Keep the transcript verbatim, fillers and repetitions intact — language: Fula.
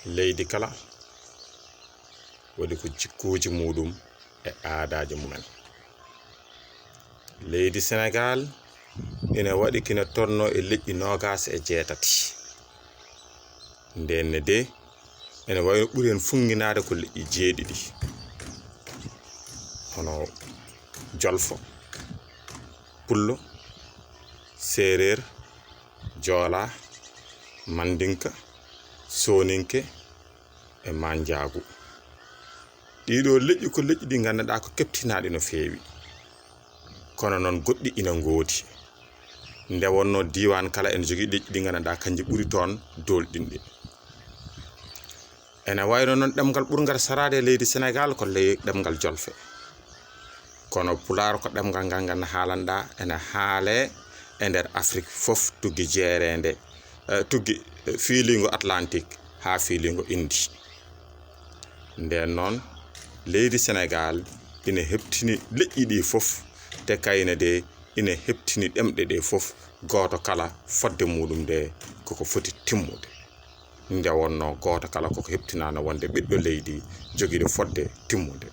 Leydi kala waɗi ko jikkuuji muuɗum e aadaaji mumen. Leydi Senegaal ina waɗi kina tolnoo e leƴƴi noogaas e jeetati. Ndeen ne de, ene wayi no ɓuri heen funnginaade ko leƴƴi jeeɗiɗi, hono Jolfo, Pullo, Seereer, Joola, Manndinka, Sooninke e Manjaagu. Ɗiiɗoo leƴƴi ko leƴƴi ɗi ngannduɗaa ko keɓtinaaɗi no feewi. Kono noon goɗɗi ina ngoodi. Nde wonnoo diiwaan kala ene jogii leƴƴi ɗi ngannduɗaa kanji ɓuri toon doolɗinɗi. Ene wayno noon ɗemngal ɓurngal saraade e leydi Senegaal ko ley-, ɗemngal Jolfe. Kono Pulaar ko ɗemngal ngal ngal haalanɗaa ene haalee e nder Afrik fof, tuggi jeereende, eh, tuggi, eh, fiiliingo Atlantik haa fiiliingo Indi. Ndeen noon, leydi Senegaal ina heɓtini leƴƴi ɗi fof, te kayne de ina heɓtini ɗemɗe ɗe fof, gooto kala fodde muuɗum nde koko foti timmude. Nde wonnoo gooto kala koko heɓtinaano wonde ɓiɗɗo leydi jogiiɗo fodde timmude.